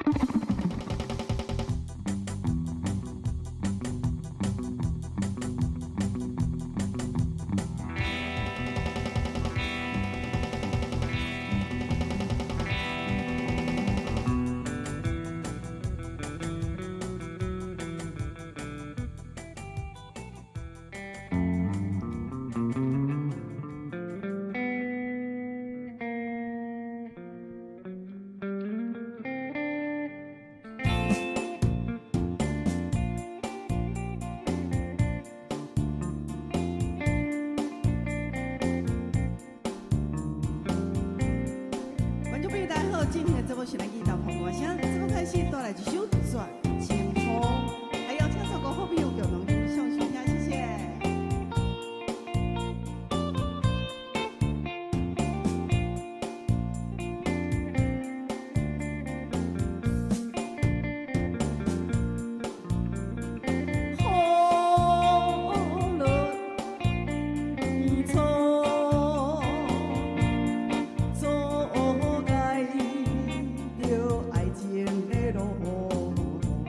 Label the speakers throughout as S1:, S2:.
S1: 觀眾朋友大家好，今天的節目是咱去當捧歌聲，節目開始帶來一首《絕情雨》，還有請所有好朋友共同欣賞收聽，謝謝。雨落粗，阻礙著愛情的路途，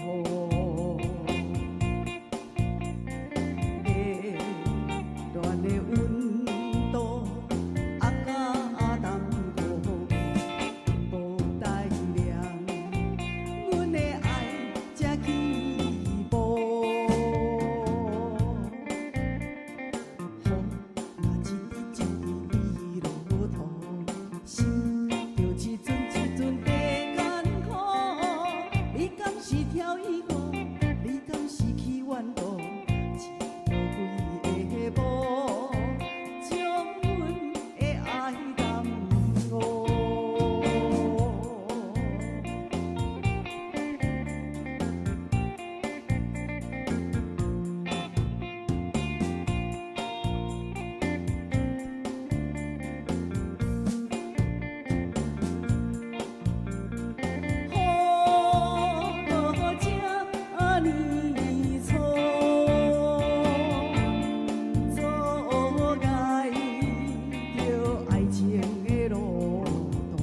S1: 熱戀的溫度壓甲淡苦，無代念，阮的愛才起步。雨若一滴一滴滴落土，心就一陣一陣地艱苦。你敢是跳伊舞？你敢是去怨妒？一落幾下晡，將阮的愛耽誤。雨落這呢粗，阻礙著愛情的路途。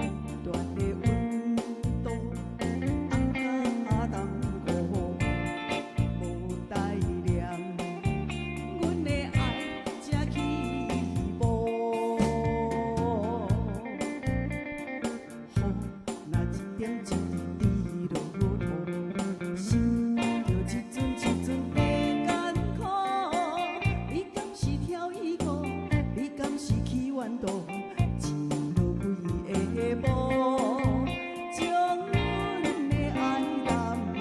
S1: 熱戀的溫度壓甲淡苦，無代念，阮的愛才起步。雨若一點一滴滴落土，心就一陣一陣地艱苦。你敢是跳伊舞？你敢是去怨妒？一落幾下晡，將阮的愛耽誤。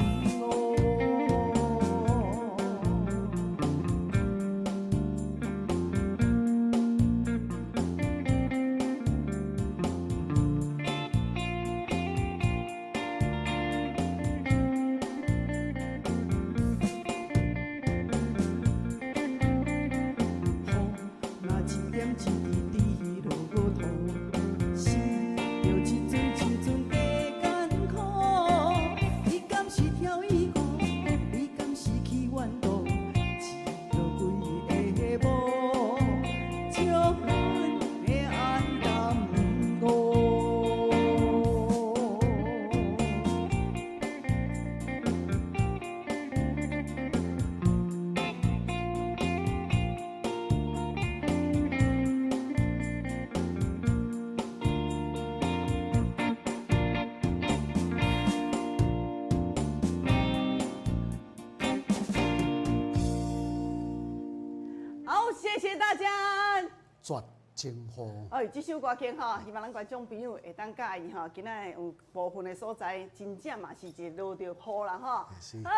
S1: 雨若一點一滴滴落土，心就一陣一陣地艱苦。你敢是跳伊舞？你敢是去怨妒？一落幾下晡，將阮的愛耽誤。好，謝謝大家。
S2: 絕情雨。
S1: 哎，這首歌曲吼，希望咱觀眾朋友會當佮意吼。今仔有部分的所在，真正嘛是一落著雨啦吼。
S2: 是。
S1: 好，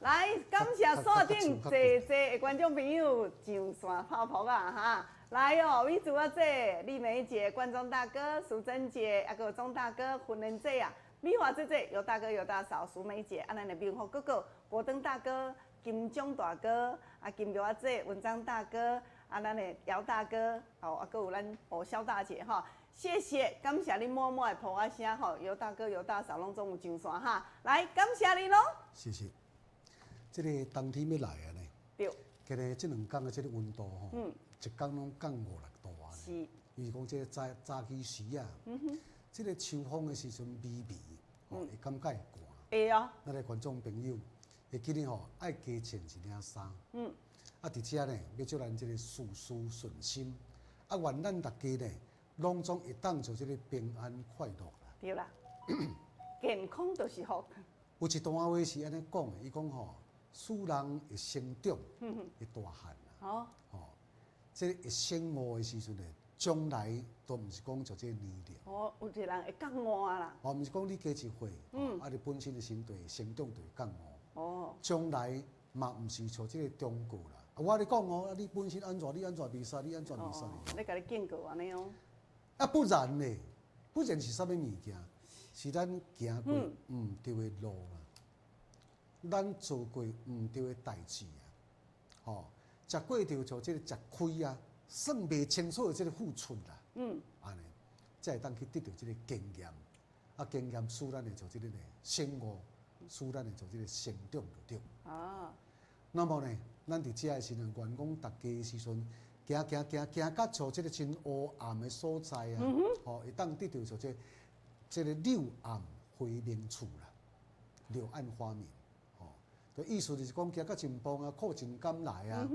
S1: 來感謝線頂濟濟的觀眾朋友上線拍噗仔哈。來哦，美珠阿姐、麗梅姐、冠中大哥、淑珍姐，啊閣有鍾大哥、雲蓮姐啊，美華姐姐、尤大哥、尤大嫂、淑梅姐，啊，咱的明福哥哥、國登大哥、金鐘大哥、啊金玉阿姐、文章大哥。啊，咱的姚大哥，哦，啊，閣有咱哦蕭大姐吼，謝謝，感謝恁滿滿的噗仔聲吼，尤大哥、尤大嫂攏總有上線哈，來感謝恁囉。
S2: 謝謝。這個冬天欲來啊呢，
S1: 對。
S2: 今日這兩工的這個溫度吼，一工攏降五六度啊。伊是講這個早早期時啊，這個秋風的時陣微微，吼，會感覺會寒。
S1: 會啊。
S2: 咱的觀眾朋友會記得吼，愛加穿一領衫。啊，佇遮呢，欲祝咱這個事事順心，啊，願咱大家呢，攏總會當做這個平安快樂啦。
S1: 對啦，健康就是福。
S2: 有一段話是按呢講的，伊講吼，使人會成長，會大漢啦。吼，這個會醒悟的時陣呢，將來都毋是講就這個年齡。
S1: 哦，有一個人會覺悟啦。
S2: 哦，毋是講你加一歲，啊，你本身的身體成長就會覺悟。將來嘛，毋是像這個忠告啦。啊，我咧講哦，你本身按怎，你按怎袂使，你按怎袂使。
S1: 咧共你警告按呢哦。
S2: 啊，不然呢？不然是啥物物件？是咱行過毋對的路啦，咱做過毋對的代誌啊，吼，食過著像這個食虧啊，算袂清楚的這個付出啦，按呢，才會當去得著這個經驗，啊，經驗使咱會做這個呢醒悟，使咱會做這個成長就對。那麼呢，咱佇遮的時陣，願講大家的時陣，行行行行到像這個真烏暗的所在啊，吼，會當得著像這個這個柳暗花明處啦，柳暗花明，吼，就意思就是講，行到真崩啊，苦盡甘來啊。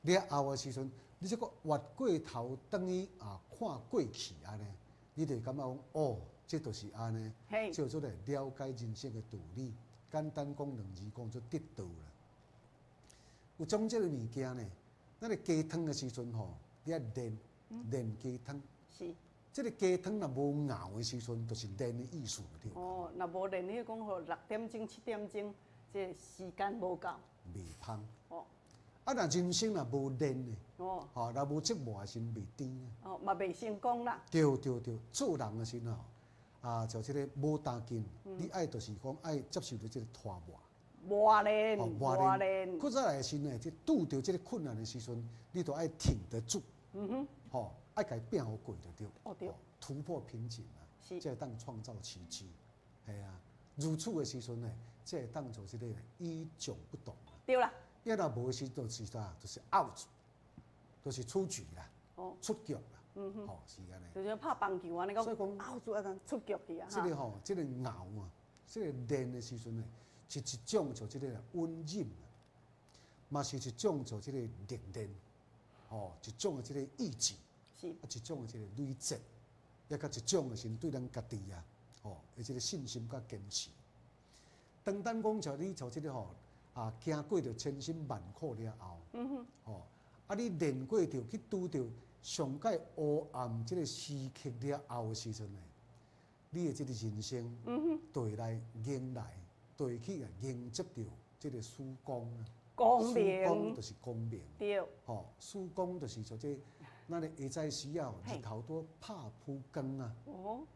S2: 了後的時陣，你這個越過頭轉去啊，看過去按呢，你就會感覺講，哦，這就是按呢，叫做咧了解人生的道理。簡單講兩字講做得道啦。有種這個物件呢，咱咧雞湯的時陣吼，你愛練練雞湯。這個雞湯若無熬的時陣，就是練的意思對。
S1: 哦，若無練，彼講吼6點鐘、7點鐘，這個時間無夠。
S2: 袂芳。啊，若人生若無練的，吼，若無折磨的時陣袂甜。
S1: 哦，嘛袂成功啦。
S2: 對對對，做人的時陣吼，啊，就這個無擔緊，你愛就是講愛接受著這個拖磨。
S1: 磨練，磨練。
S2: 閣再來的時陣呢，這拄著這個困難的時陣，你都愛挺得住。吼，愛共伊拼予過就對。
S1: 哦對。
S2: 突破瓶頸啊，才會當創造奇蹟。係啊，如此的時陣呢，才會當做這個與眾不同。
S1: 對啦。
S2: 伊若無的時陣就是啥，就是 out，就是出局啦。出局啦。吼，是按呢。
S1: 就是拍棒球按呢講。
S2: 所以講
S1: out 啊，出局去啊。
S2: 這個吼，這個熬啊，這個練的時陣呢，是一種就這個穩忍，嘛是一種就這個歷練，吼，一種的這個意志，啊，一種的這個累積，抑閣一種的是對咱家己啊，吼，的這個信心佮堅持。當咱講像你像這個吼，啊，行過著千辛萬苦了後，吼，啊，你練過著去拄著上蓋烏暗這個時刻了後的時陣呢，你的這個人生，就會來迎來，就會去迎接著這個曙光啊！
S1: 光明，
S2: 曙光就是光明。
S1: 對。
S2: 吼，曙光就是像這個，咱的下早時啊，日頭拄拍浮光啊。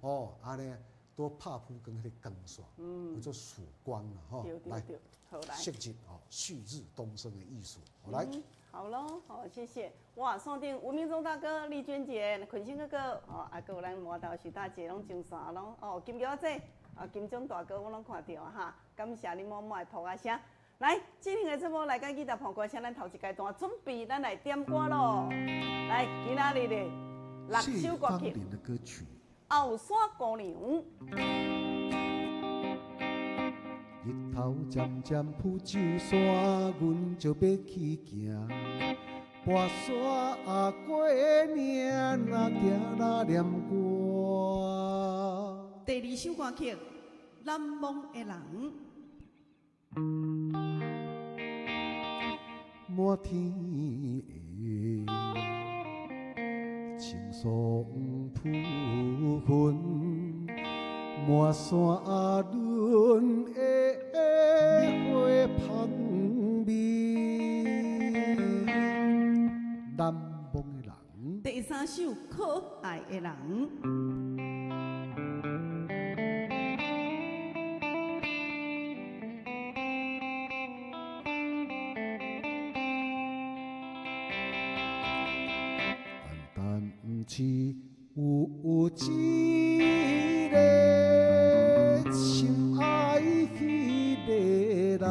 S2: 哦。按呢，拄拍浮光彼個光線，叫做曙光啊！吼，來，
S1: 好來。
S2: 旭日吼，旭日東升的意思。好來。
S1: 好咯，好，謝謝。哇，線頂吳明忠大哥、麗娟姐、坤星哥哥，哦，啊，閣有咱饃頭徐大姐攏上線咯。哦，金橋姐，啊，金鐘大哥我攏看著哈，感謝你滿滿的噗仔聲。來，進行的節目來甲吉他伴歌聲，咱頭一階段準備，咱來點歌咯。來，今仔日的六首歌曲，《後山姑娘》。
S2: 日頭漸漸浮上山，阮就欲去行。跋山仔過嶺，若行若念歌。
S1: 第二首歌曲《難忘的人》。
S2: 滿天的青霜浮雲，滿山崙的花香味。難忘的人。
S1: 第三首《可愛的人》。
S2: 但是有一個深愛彼個人，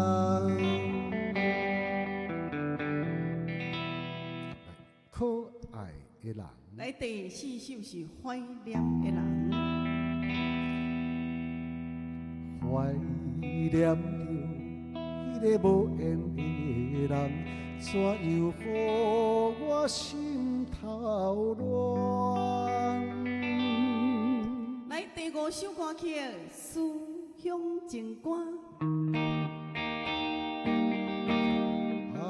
S2: 可愛的的人。
S1: 來，第四首是懷念的人。
S2: 懷念著彼个無緣的人，怎樣予我心頭亂？
S1: 來，第五首歌曲《思鄉情歌》。
S2: 啊，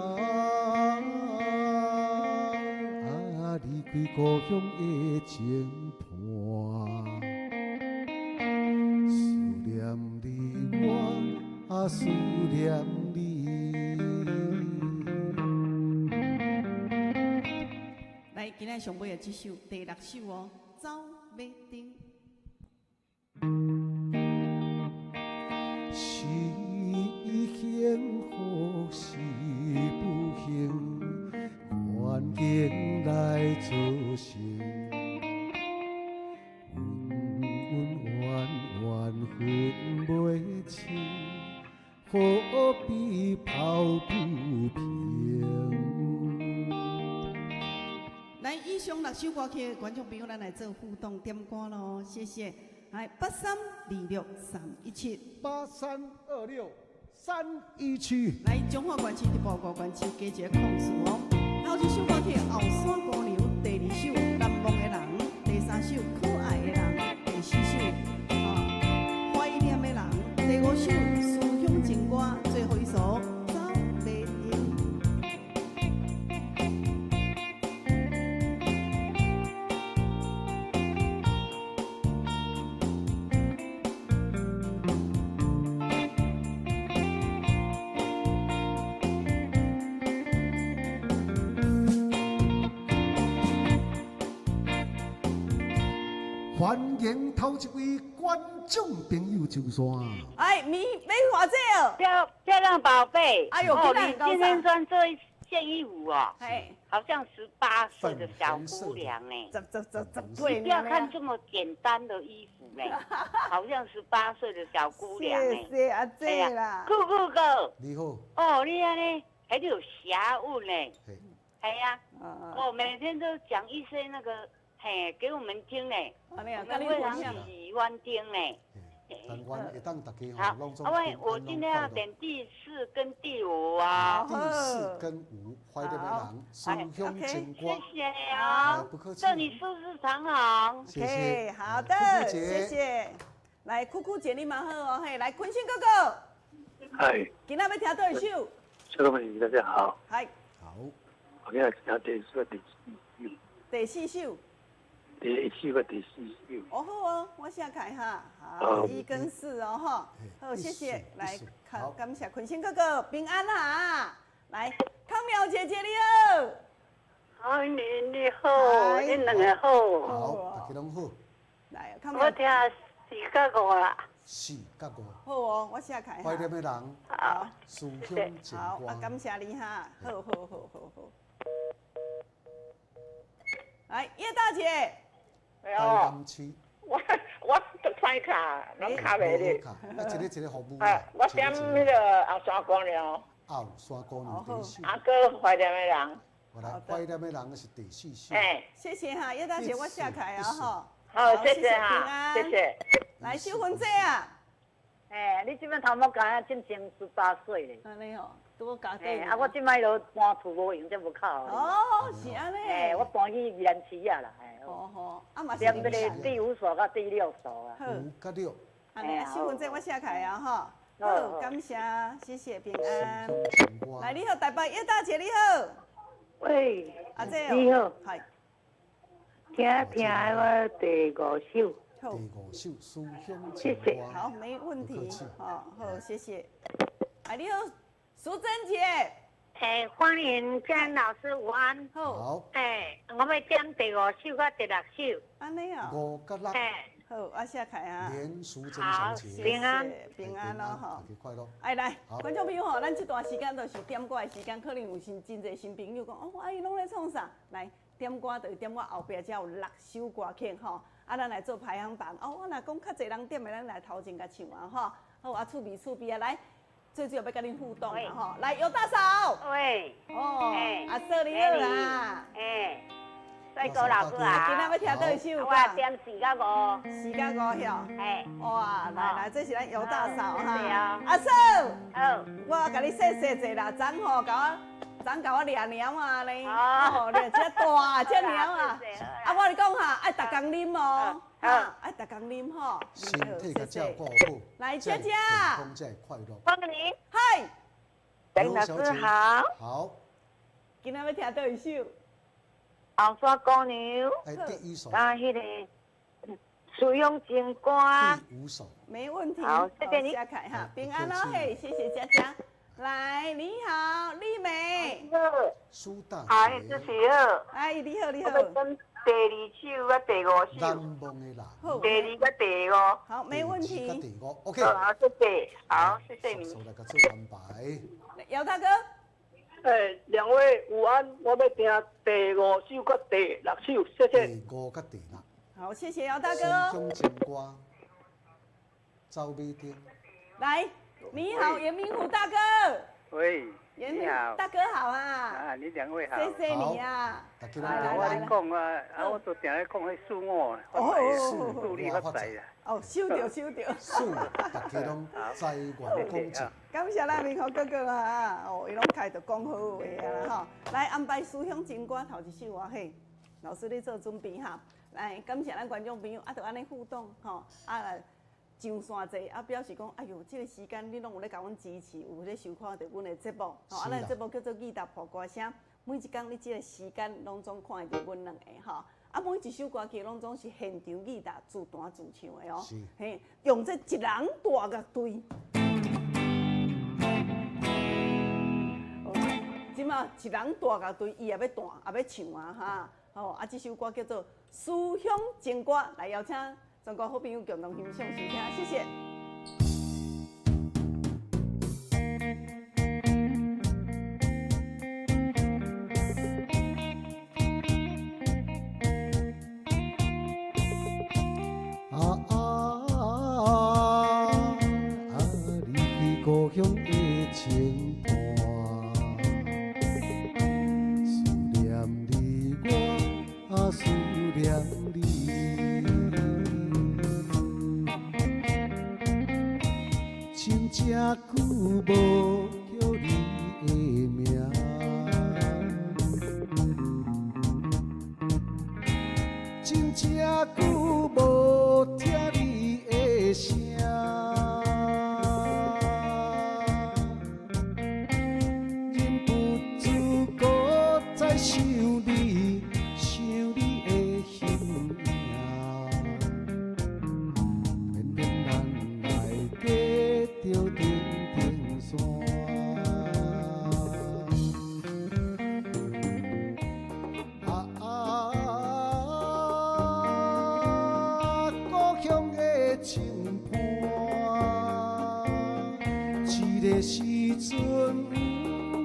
S2: 離開故鄉的情伴，思念你我，啊思念你。
S1: 來，今仔上尾的這首第六首哦，《走馬燈》。
S2: 是幸福是不幸，環境來造成，恩恩怨怨分袂清，何必抱不平？
S1: 來，以上六首歌曲，觀眾朋友，咱來做互動點歌囉，謝謝。來，8326317，8326317。來，彰化縣市直播五縣市加一个空數哦。頭一首歌曲《後山姑娘》，第二首《難忘的人》，第三首《可愛的人》，第四首《懷念的人》，第五首《思鄉情歌》，最後一首《走馬燈》。
S2: 歡迎頭一位觀眾朋友上線。
S1: 哎，美美華姐哦，
S3: 漂漂亮寶貝，
S1: 哎呦，
S3: 哦，你今天穿這一件衣服哦，好像18歲的小姑娘呢。
S1: 十十十十
S3: 你不要看這麼簡單的衣服呢，好像18歲的小姑娘呢。
S1: 謝謝阿姐啦。
S3: 酷酷哥，
S2: 你好。
S3: 哦，你按呢，還有俠物呢。係呀。哦，每天都講一些那個。嘿，給我們聽咧，我們非常喜歡聽咧。
S2: 但願會當大家吼，攏總
S3: 好，我今天要點第四跟第五啊。
S2: 第四跟五，懷念的人，思鄉情歌。
S3: 謝謝啊，
S2: 不客氣。
S3: 祝你事事長好。
S2: 謝謝。
S1: 好的，謝謝。來，酷酷姐你嘛好哦，嘿，來，坤星哥哥。
S4: 嗨。
S1: 今仔欲聽佗一首？
S4: 小朋友大家好。
S1: 嗨。
S2: 好。
S4: 我今日聽第四、第四首。
S1: 第四首。
S4: 第一首佮第四首。
S1: 哦好哦，我寫開哈，好，一跟四哦哈，好，謝謝，來，感謝坤星哥哥平安哈，來，康苗姐姐你好，
S5: 好，你好，你兩个好，
S2: 好，大家攏好，
S1: 來，康苗，
S5: 我聽四佮五啦，
S2: 四佮五，
S1: 好哦，我寫開，
S2: 懷念的人，
S5: 好，
S2: 思鄉情
S1: 好，啊，感謝你哈，好好好好好，來，葉大姐。
S2: 台南市，
S6: 我我都歹卡，攏卡袂咧。
S2: 啊，一个一個服務。
S6: 啊，我點彼个後山姑娘。
S2: 後山姑娘第四首。
S6: 啊，閣懷念的人。
S2: 我來懷念的人是第四首。
S6: 哎，
S1: 謝謝哈，葉大姐，我寫開啊吼。
S6: 好，謝謝哈，謝謝。
S1: 來，秀芬姐啊。
S5: 哎，你這擺頭毛剪啊，進前18歲咧。
S1: 按呢吼，拄好加
S5: 啊，我這擺都搬厝無閒，才無哭。
S1: 哦，是按呢。
S5: 哎，我搬去宜蘭市啊啦。
S1: 哦吼，啊嘛是。
S5: 念彼个第五首佮第六首啊。
S1: 好。
S2: 五佮六。
S1: 按呢，秀芬姐，我寫開啊吼。好，感謝，謝謝平安。來，你好，台北葉大姐，你好。
S7: 喂。
S1: 阿姐。
S7: 你好。
S1: 係。
S7: 聽聽我第五首。
S2: 第五首思鄉情歌。
S1: 好，沒問題。好，好，謝謝。哎，你好，淑珍姐。
S7: 哎，歡迎江老師午安。
S2: 好。
S7: 哎，我欲點第五首佮第六首。
S1: 按呢哦。
S2: 五佮六。
S7: 哎。
S1: 好，我寫開啊。
S2: 連淑珍小姐。
S7: 平安。
S1: 平安咯，吼。
S2: 大家快樂。
S1: 哎，來，觀眾朋友吼，咱這段時間都是點歌的時間，可能有真真濟新朋友講，哦，啊伊攏咧創啥？來，點歌就是點我後壁才有六首歌曲吼。啊，咱來做排行榜。哦，我若講較濟人點的，咱來頭前共唱啊，吼。好啊，趣味趣味啊，來，最主要欲佮恁互動啊，吼。來，尤大嫂。
S7: 喂。
S1: 哦，阿嫂你好啦。
S7: 哎。
S5: 帅哥老师啊，
S1: 今仔欲听佗一首
S5: 我点四佮五，
S1: 四佮五晓。
S5: 嘿，
S1: 哇，来来，这是咱尤大嫂哈。
S5: 阿
S1: 嫂，
S5: 好，
S1: 我共你说说者啦，昨吼共我，昨共我掠猫啊呢，哦，掠这大只猫啊。啊，我跟你讲哈，爱逐工啉哦，哈，爱逐工啉吼。
S2: 身体较照顾好，
S1: 来，姐姐，
S2: 健康才会快乐。
S6: 欢迎你，
S1: 嗨，
S6: 陈老师好。
S2: 好。
S1: 今仔欲听佗一首？
S6: 红山姑娘。
S2: 哎，第一首。
S6: 啊，彼个思乡情歌。
S2: 第五首。
S1: 没问题。
S6: 好，谢谢你。
S1: 嘉凯哈，平安哦嘿，谢谢佳佳。来，你好，丽美。
S2: 苏大。
S6: 嗨，主持好。
S1: 哎，你好，你好。
S6: 我欲第二首佮第五首。
S2: 难忘的人。
S1: 好。
S6: 第二佮第五。
S1: 好，没问题。
S2: 第五，OK。
S6: 好，谢谢。好，谢谢你。
S2: 来共做安排。
S1: 姚大哥。
S8: 欸，两位午安，我欲听第五首佮第六首，谢谢。
S2: 第五佮第六。
S1: 好，谢谢姚大哥。
S2: 思乡情歌，走马灯。
S1: 来，你好，严明虎大哥。
S4: 喂，
S1: 严明大哥好啊。
S4: 啊，你两位好。
S1: 谢谢你啊。
S4: 来，我咧讲啊，啊，我都定咧讲彼四五，
S1: 哦，
S4: 祝你发财啦。
S1: 哦，收著收著。
S2: 四，大家拢财源广进。
S1: 感谢咱明虎哥哥啊，哦，伊拢开著讲好话啊啦吼。来安排思乡情歌头一首啊嘿，老师你做准备哈。来，感谢咱观众朋友啊，就按呢互动吼啊。上线者啊，表示讲，哎哟，这个时间你拢有咧共阮支持，有咧收看著阮的节目，吼，啊，咱的节目叫做《艺达破歌声》，每一工你这个时间拢总看会著阮两个吼，啊，每一首歌曲拢总是现场艺达自弹自唱的哦，嘿，用这一人大乐队，这马一人大乐队，伊也欲弹，也欲唱啊，哈，吼，啊，这首歌叫做《思乡情歌》，来邀请全国好朋友共同欣赏收听，谢谢。
S2: 啊啊啊！离开故乡的情伴，思念你我，啊思念你。真正久无叫你的名，真正久无听你的声，忍不住阁再想你，想你的形影，偏偏咱来隔著重重山。啊啊！故乡的情伴，这个时阵不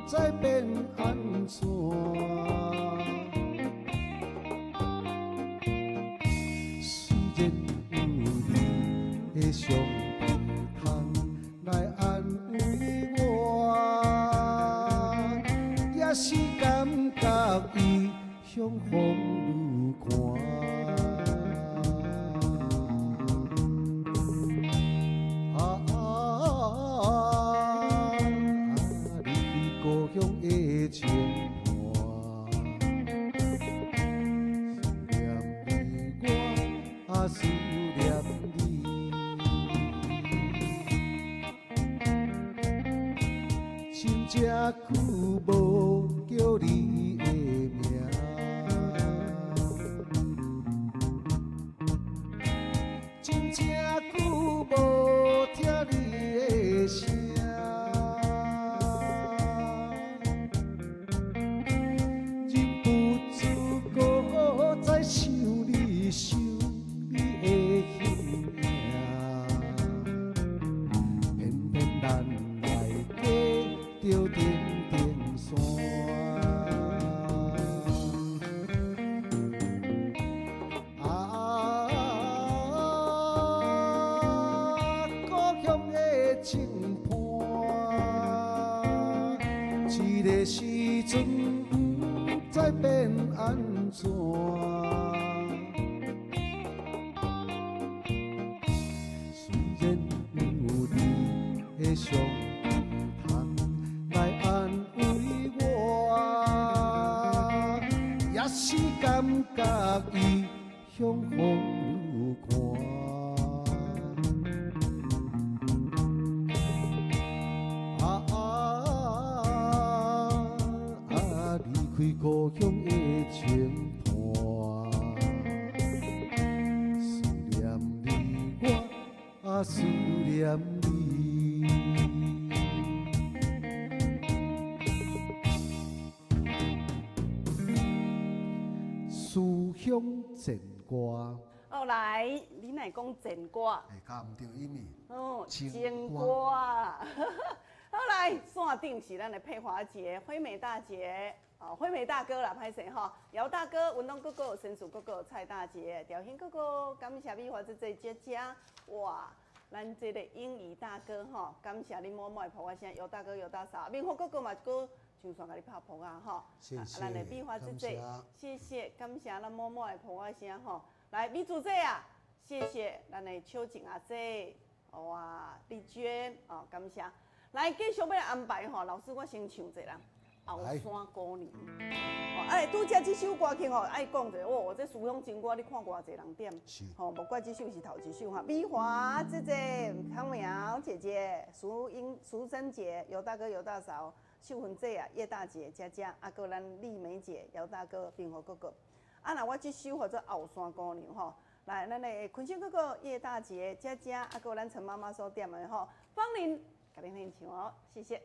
S2: 知变按怎。虽然有你的相片通来安慰我，也是感觉异乡风愈寒。啊啊啊！离开故乡的情伴，思念你我，啊思念你。真正久无叫你的名，真正久无听你的声，忍不住阁再想你，想你的形影，偏偏咱来隔著重重山。啊，故乡的情伴，这个时阵不知变按怎。覺異鄉風愈寒。啊啊啊！離開故鄉的清伴，思念你我啊，思念你。思鄉情歌。
S1: 哦，來，你若講情歌？
S2: 會夾毋著音的。
S1: 哦，情歌。好來，線頂是咱的佩華姐、惠美大姐、哦，惠美大哥啦，歹勢吼，姚大哥、文東哥哥、沈祖哥哥、蔡大姐、調興哥哥，感謝美華姐姐姐姐，哇，咱這個英語大哥吼，感謝你滿滿的抱仔聲，姚大哥、姚大嫂，明福哥哥嘛，閣上線共你拍噗仔吼，
S2: 謝謝，
S1: 咱的美華姐姐，謝謝，感謝咱滿滿的抱仔聲吼，來，美珠姐啊，謝謝咱的秋靜阿姐，哇，麗娟，哦，感謝。來，繼續欲來安排吼，老師我先唱一下啦，《後山姑娘》。哦，哎，拄才這首歌曲吼，愛講者，哦，這思鄉情歌你看偌濟人點，吼，莫怪這首是頭一首哈。美華姐姐、康苗姐姐、淑英、淑珍姐、尤大哥、尤大嫂、秀芬姐啊、葉大姐、佳佳，啊，閣咱麗梅姐、姚大哥、平和哥哥。啊，若我這首號做《後山姑娘》吼，來，咱的坤秀哥哥、葉大姐、佳佳，啊，閣咱陳媽媽所點的吼，芳玲。共恁獻唱哦，謝謝。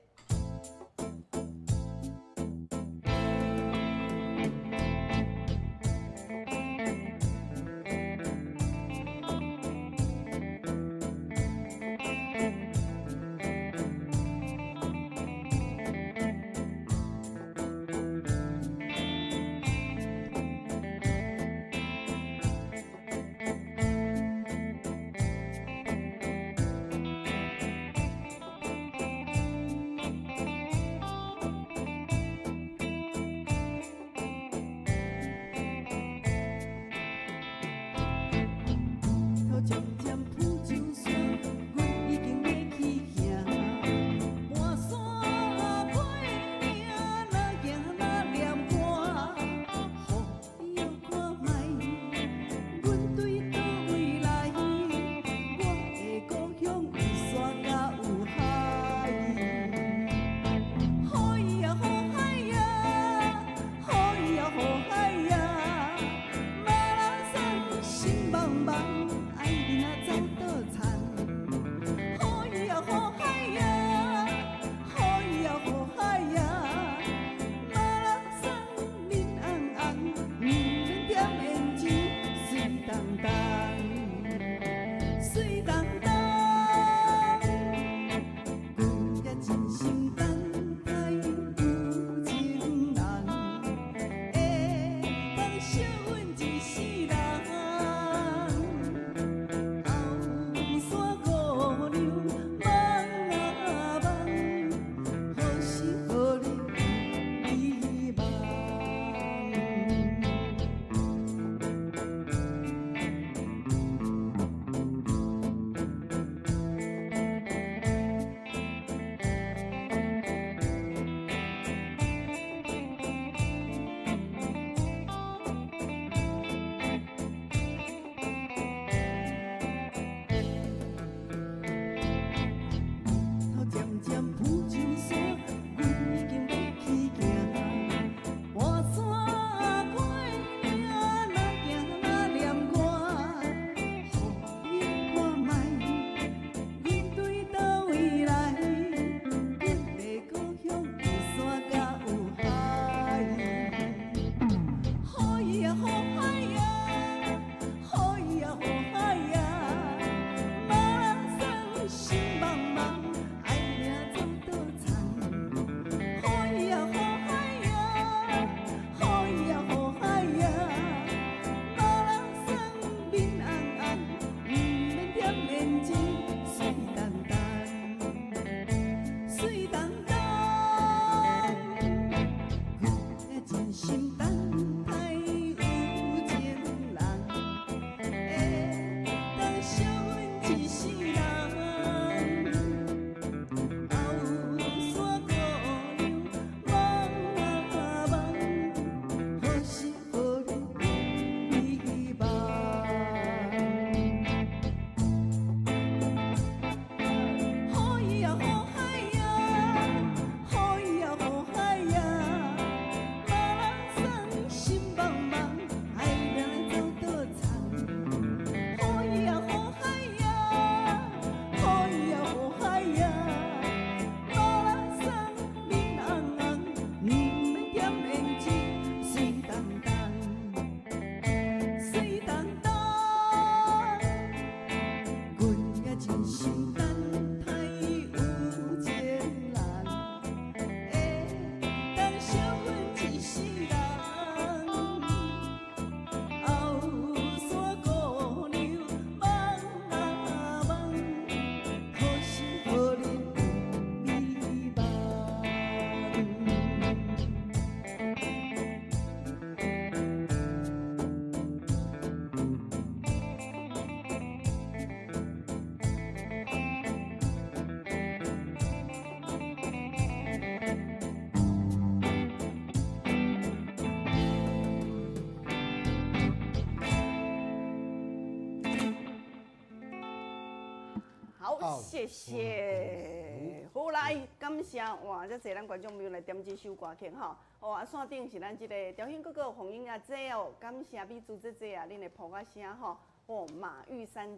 S1: 好，謝謝。好來，感謝哇！遮濟咱觀眾朋友來點這首歌曲吼。哦，啊，線頂是咱這個調興哥哥鳳英阿姐哦，感謝美珠姐姐啊，恁的噗仔聲吼。哦，馬玉山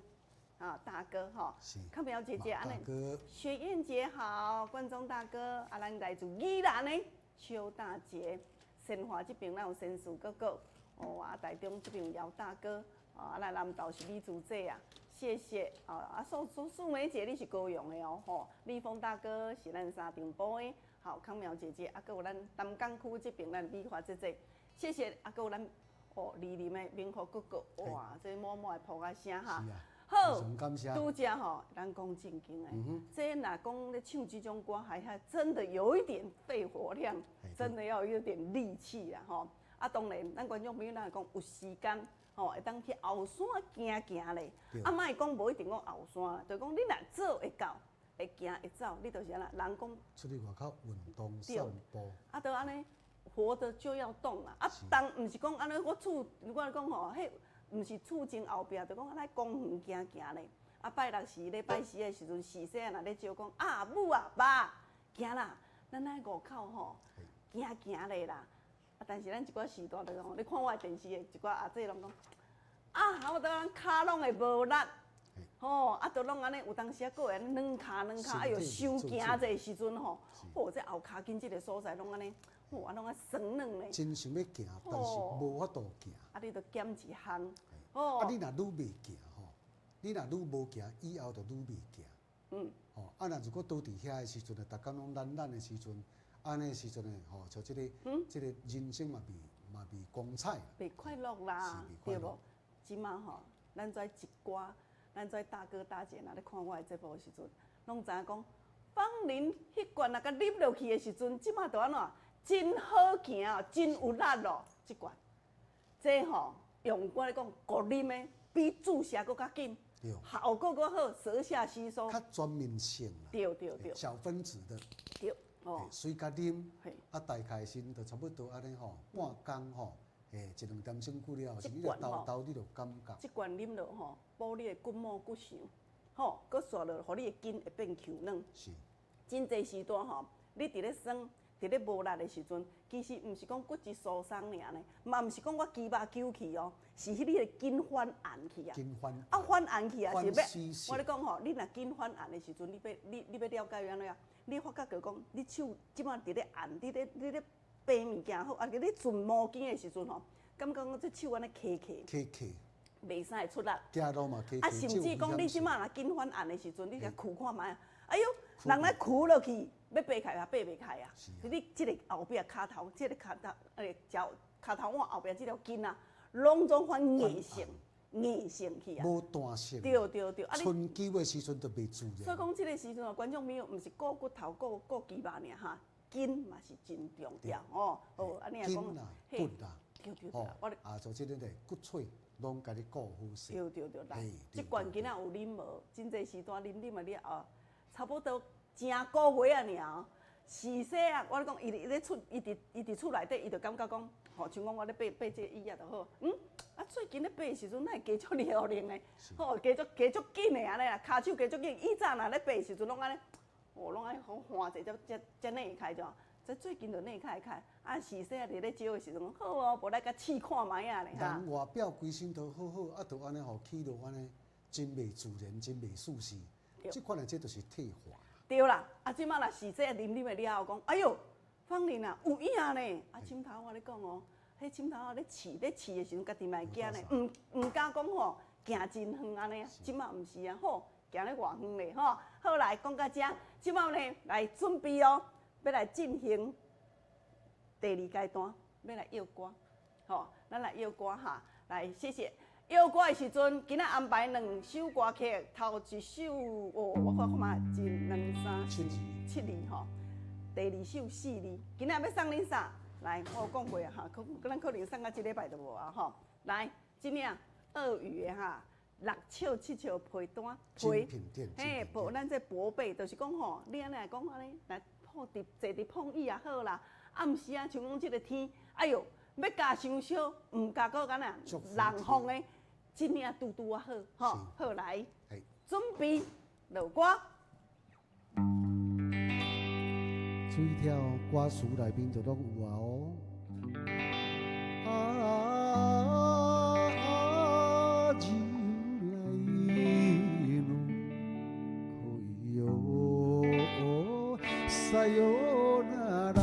S1: 啊大哥吼，康苗姐姐，按呢，雪燕姐好，冠中大哥，啊，咱來自宜蘭的邱大姐，新華這邊咱有先樹哥哥，哦，啊，台中這邊有姚大哥，啊，咱南投是美珠姐啊。謝謝啊！啊，素素素梅姐，你是高雄的哦，吼，立峰大哥是咱三重埔的，好，康苗姐姐，啊，閣有咱南港區這邊咱美華姐姐，謝謝，啊，閣有咱哦，蒞林的明福哥哥，哇，這滿滿的噗仔聲哈，好，拄才吼，咱講正經的，這若講咧唱這種歌，還真的有一點肺活量，真的要有點力氣啦，吼，啊，當然，咱觀眾朋友咱講有時間。吼，會當去後山行行咧，啊，莫講無一定講後山，就講你若做會到，會行會走，你就是按怎人講
S2: 出去外口運動散步。
S1: 啊，就按呢，活著就要動啊！啊，動毋是講按呢，我厝，我講吼，彼毋是厝前後壁，就講按呢公園行行咧。啊，拜六時禮拜四的時陣，時勢若咧招講啊，母啊，爸，行啦，咱來外口吼，行行咧啦。啊！但是咱一寡時代就講，你看我的電視的一寡阿姊攏講，啊，我當跤攏會無力，吼，啊，都攏按呢，有當時啊，閣會按呢軟跤軟跤，哎喲，傷行者時陣吼，哦，這後跤筋這个所在攏按呢，哦，啊，攏按酸軟咧。
S2: 真想欲行，但是無法度行。
S1: 啊，你著減一項，
S2: 哦。啊，你若愈袂行吼，你若愈無行，以後就愈袂行。吼，啊，若如果倒佇遐的時陣，逐工攏懶懶的時陣。按呢時陣呢，吼，像這个，這个人生嘛袂嘛袂光彩，
S1: 袂快樂啦，對無？這馬吼，咱這一寡，咱這大哥大姐若咧看我的節目的時陣，攏知影講，芳齡彼罐若共啉落去的時陣，這馬就按怎？真好行，真有力咯，這罐，這吼用我咧講，國啉的比注射閣較緊，效果閣好，舌下吸收，
S2: 較全面性啦，
S1: 對對對，
S2: 小分子的，
S1: 對。哦，
S2: 隨共啉，啊，大概時就差不多按呢吼，半工吼，欸，一兩點鐘過了後，你就兜兜你就感覺。
S1: 這罐啉落吼，補你的骨膜骨相，吼，閣煞落，予你的筋會變強軟。
S2: 是。
S1: 真濟時段吼，你佇咧酸，佇咧無力的時陣，其實毋是講骨質疏鬆爾呢，嘛毋是講我肌肉揪去哦，是彼你的筋反按去啊。
S2: 筋反。
S1: 啊，反按去啊，是欲。我咧講吼，你若筋反按的時陣，你欲你你欲了解按怎啊？你發覺就講，你手這馬佇咧按，你咧你咧爬物件好，啊，你攥毛巾的時陣吼，感覺講這手按呢卡卡，
S2: 卡卡，
S1: 袂使會出力。
S2: 行路嘛卡卡。
S1: 啊，甚至講你這馬若筋反按的時陣，你共跍看覓啊？哎喲，人來跍落去，欲爬起來也爬袂起來啊！你這个後壁跤頭，這个跤頭，欸，腳跤頭腕後壁這條筋啊，攏總反硬性。硬性去啊，
S2: 無彈性。
S1: 對對對，啊你
S2: 春秋的時陣就袂自然。
S1: 所以講，這个時陣哦，觀眾朋友毋是顧骨頭、顧顧肌肉爾哈，筋嘛是真重要哦。哦，按呢講，
S2: 筋啊，骨啊，
S1: 對對對，我
S2: 啊，就這个咧，骨髓攏共你顧好勢。
S1: 對對對，來，這罐今仔有啉無？真濟時段啉啉啊了後，差不多成個月啊爾。是說啊，我咧講，伊伊咧厝，伊佇伊佇厝內底，伊就感覺講，吼，像講我咧爬爬這个椅仔就好。嗯，啊，最近咧爬的時陣，哪會加足靈呢？吼，加足加足緊的按呢啦，跤手加足緊。以前若咧爬的時陣，攏按呢，哦，攏愛好換者才才才內開著。這最近就內開開。啊，是說啊，佇咧招的時陣，好哦，無來共試看覓仔咧。
S2: 人外表規身都好好，啊，就按呢吼起落按呢，真袂自然，真袂舒適。這款的這就是退化。
S1: 對啦，啊，這馬若是這啉啉的了後，講，哎喲，芳齡啊，有影呢。啊，枕頭我咧講哦，彼枕頭咧試咧試的時陣，家己嘛會驚呢，毋毋敢講吼，行真遠按呢。這馬毋是啊，好，行咧偌遠咧，吼。好來講到這，這馬呢來準備哦，欲來進行第二階段，欲來唱歌，吼，咱來唱歌哈，來，謝謝。唱歌的時陣，今仔安排兩首歌曲，頭一首哦，我看看覓，一、兩、三、
S2: 七字，
S1: 七字吼。第二首四字，今仔欲送恁啥？來，我有講過啊哈，可咱可能送到這禮拜就無啊吼。來，這領鱷魚的哈，六尺七尺被單，被，嘿，薄咱這薄被，就是講吼，你按呢來講按呢，來鋪佇坐佇膨椅也好啦。暗時啊，像講這个天，哎喲，欲加傷燒，毋加閣敢若冷風的。這領拄拄仔好，吼，好來，準備。落歌。
S2: 注意听哦，歌词内面就攏有啊哦。啊さよなら。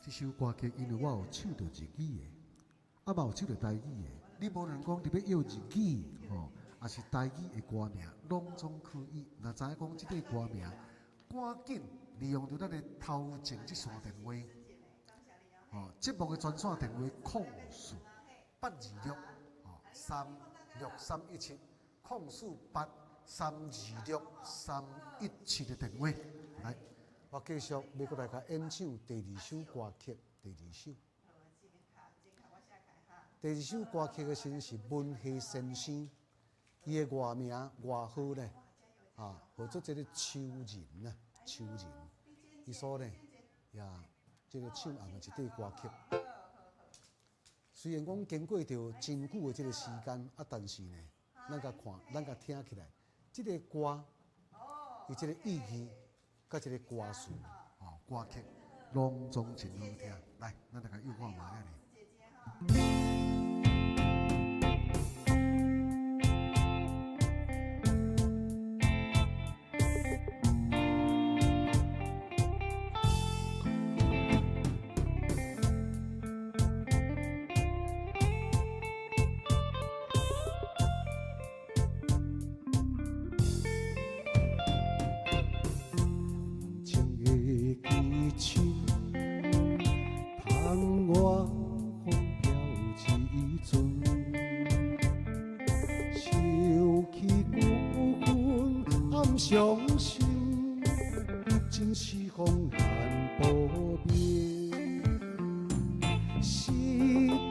S2: 这首歌曲，因为我有唱著日语的，啊嘛有唱著台语的。你无论讲你欲唱日语吼，抑是台语的歌名，攏总可以。若知影讲这个歌名，赶紧利用著咱的头前这线电话，吼，节目的专线电话04-826吼36317，04-8326-317的电话来。我继续欲阁来共演唱第二首歌曲，第二首。第二首歌曲的时是文夏先生，伊的外名外号呢，啊，号做这个秋人啊，秋人。伊所呢，也这个唱红的一块歌曲。虽然讲经过著真久的这个时间，啊，但是呢，咱共看，咱共听起来，这个歌，伊这个意义。佮这个歌词，吼，歌曲拢总真好听。来，咱来共唱看觅仔呢。伤心，真是风难保免。实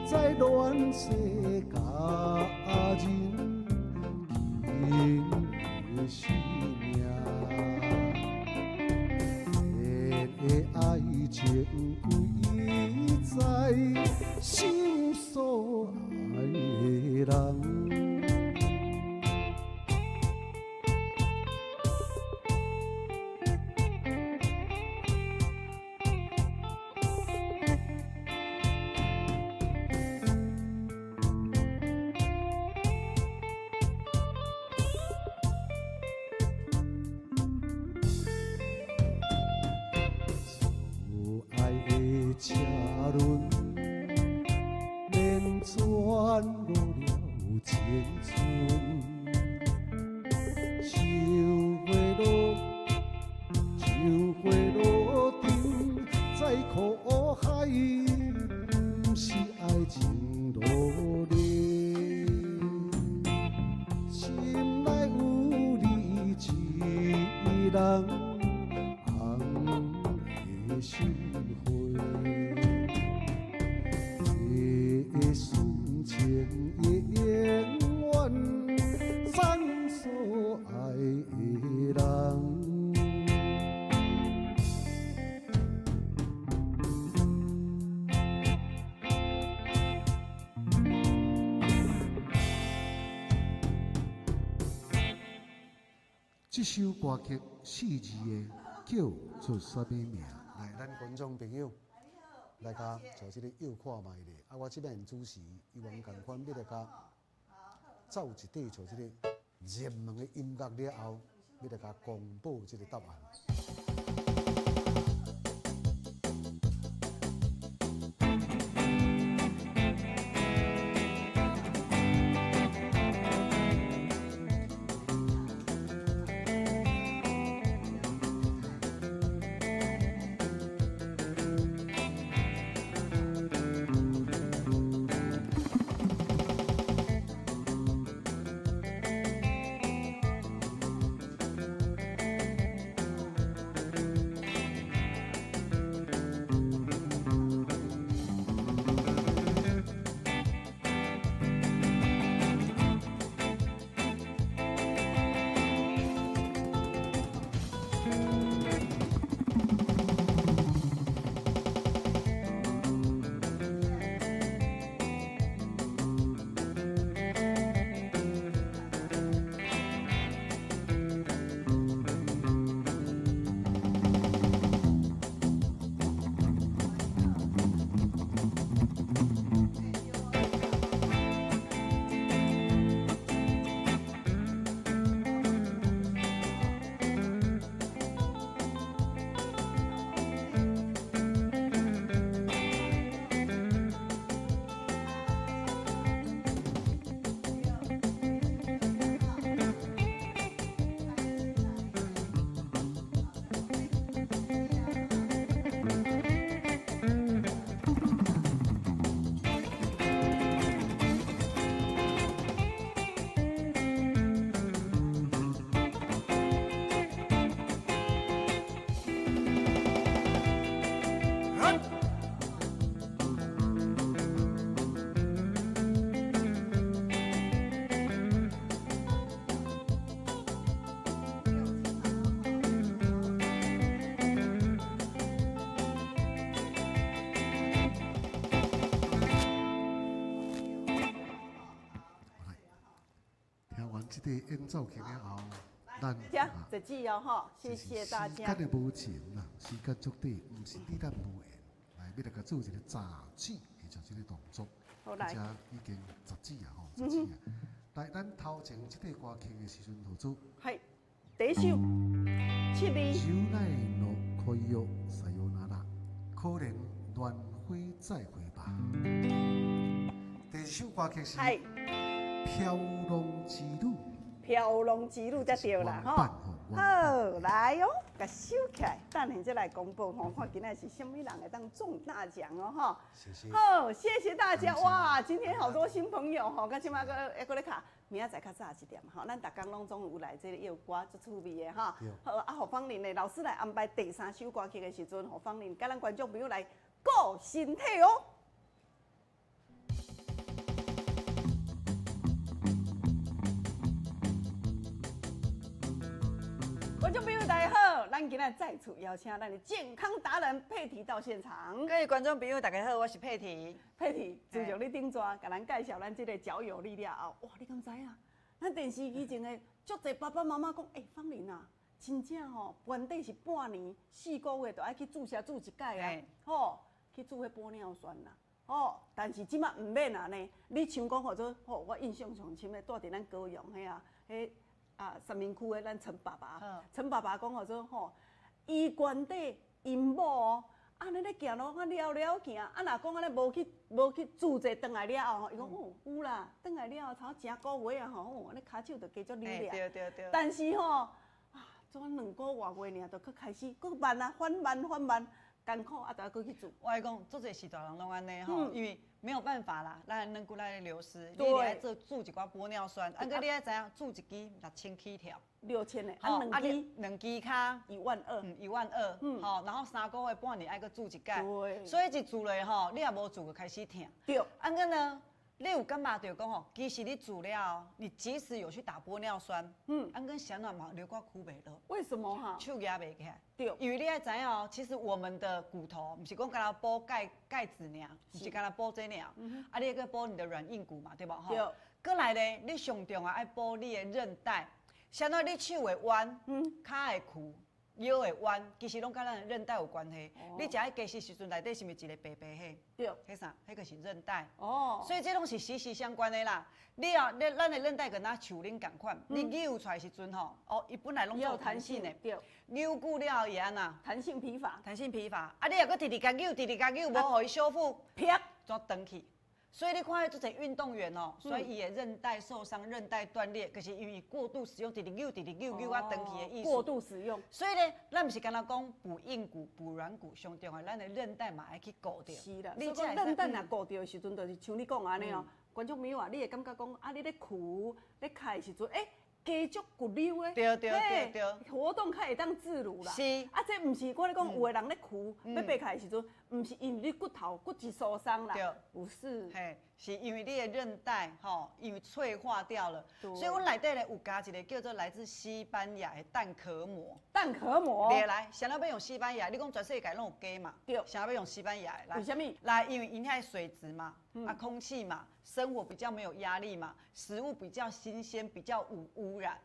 S2: 在乱世佳人，紧的性命。骗的爱情几知，心所愛的人。所愛的車輪，連轉過了青春。像花落，像花落定在苦海，毋是愛情路呢。心內有你一人。紅的心花，的純情永遠送所愛的人。這首歌曲四字的叫做啥物名？來，咱觀眾朋友來共做這個臆看覓咧。啊，我這擺主持伊原仝款，欲來共走一塊做這個熱門的音樂了後，欲來共公布這個答案。這個演奏曲了後，咱
S1: 這這哦吼，謝謝大家。
S2: 時間的無情啦，時間足短，毋是你咱無緣，來，欲來共做一個雜指的做這個動作，
S1: 而
S2: 且已經十指啊吼，十指啊。來，咱頭前這個歌曲的時陣，號做。
S1: 係，第一首，七字。
S2: 酒內諾可以約さよなら，可能鸞花再會吧。第二首歌曲是。飄浪之旅，
S1: 飄浪之旅才對啦，吼！好，來哦，共收起來，等下再來公布吼，看今仔是啥物人會當中大獎哦，吼！好，謝謝大家，哇，今天好多新朋友吼，佮這擺閣猶閣咧敲，明仔載較早一點吼，咱逐工攏總有來這個臆歌，足趣味的吼。好，啊，予芳玲的老師來安排第三首歌曲的時陣，予芳玲佮咱觀眾朋友來顧身體哦。觀眾朋友大家好，咱今仔再次邀請咱的健康達人佩提到現場。
S9: 各位觀眾朋友，大家好，我是佩提。
S1: 佩提，自從你頂逝，共咱介紹咱這個腳有力了後，哇，你敢知影？咱電視機前的足濟爸爸媽媽講，欸，芳玲啊，真正吼，原底是半年4個月就愛去注射注一擺啊，吼，去注彼玻尿酸啦，吼，但是這擺毋免按呢，你像講號做，吼，我印象上深的，住佇咱高雄彼啊，彼啊三民區的咱陳爸爸，陳爸爸講號做吼，伊原底𪜶某哦，按呢咧行路，啊了了行，啊若講按呢無去注者轉來了後吼，伊講哦有啦，轉來了後差不多誠個月啊吼，哦，按呢跤手就加足溜掠。
S9: 對對對。
S1: 但是吼，啊，怎2個外月爾，就閣開始閣慢啊，緩慢緩慢，艱苦啊，就愛閣去注。
S9: 我來講，足濟時大人攏按呢吼，因為沒有辦法啦，咱軟骨來流失，你愛做注一寡玻尿酸，啊，閣你愛知影注一支6000起跳。
S1: 6000的，啊兩支
S9: 兩支跤
S1: 1.2萬，1.2
S9: 萬，吼，然後3個月半年愛閣注一擺，所以一注落吼，你也無注就開始疼。啊，閣呢，你有感覺著講吼，其實你注了後，你即使有去打玻尿酸，啊，閣啥物嘛流骨箍袂落。
S1: 為什麼哈？
S9: 手舉袂起來。因為你愛知影哦，其實我們的骨頭毋是講干焦補鈣鈣質爾，毋是干焦補這爾，啊，你閣補你的軟硬骨嘛，對無吼？閣來咧，你上重要愛補你的韌帶。啥物你手會彎，跤會屈，腰會彎，其實攏佮咱的韌帶有關係。你食彼雞翅時陣，內底是毋是一個白白彼？
S1: 對。
S9: 彼啥？彼個是韌帶。所以這攏是息息相關的啦。你啊，你咱的韌帶跟若樹輪仝款，你扭出來時陣吼，哦，伊本來攏做彈性的。扭久了後會按怎？
S1: 彈性疲乏。
S9: 彈性疲乏。啊，你若閣直直共扭，直直共扭，無予伊修復，
S1: 啪，
S9: 怎斷去？所以你看彼足濟運動員哦，所以伊的韌帶受傷、韌帶斷裂，就是因為過度使用，直直扭、直直扭扭啊斷去的意思。
S1: 過度使用。
S9: 所以咧，咱毋是干焦講補硬骨、補軟骨，上重要，咱的韌帶嘛愛去顧著。
S1: 是啦，所以講韌帶若顧著的時陣，就是像你講按呢哦，觀眾朋友啊，你會感覺講啊，你咧屈、咧開的時陣，欸，加足骨溜的，
S9: 對對對對，
S1: 活動較會當自如啦。
S9: 是。
S1: 啊，這毋是我咧講，有的人咧屈，欲爬起來的時陣，毋是因為你骨頭骨質疏鬆啦，不是。
S9: 嘿，是因為你的韌帶吼，因為脆化掉了。所以阮內底咧有加一個叫做來自西班牙的蛋殼膜。
S1: 蛋殼膜。
S9: 對，來，啥物欲用西班牙？你講全世界攏有雞嘛？
S1: 對。
S9: 啥物欲用西班牙的？來。
S1: 為啥物？
S9: 來，因為𪜶遐水質嘛，啊，空氣嘛，生活比較沒有壓力嘛，食物比較新鮮，比較無污染。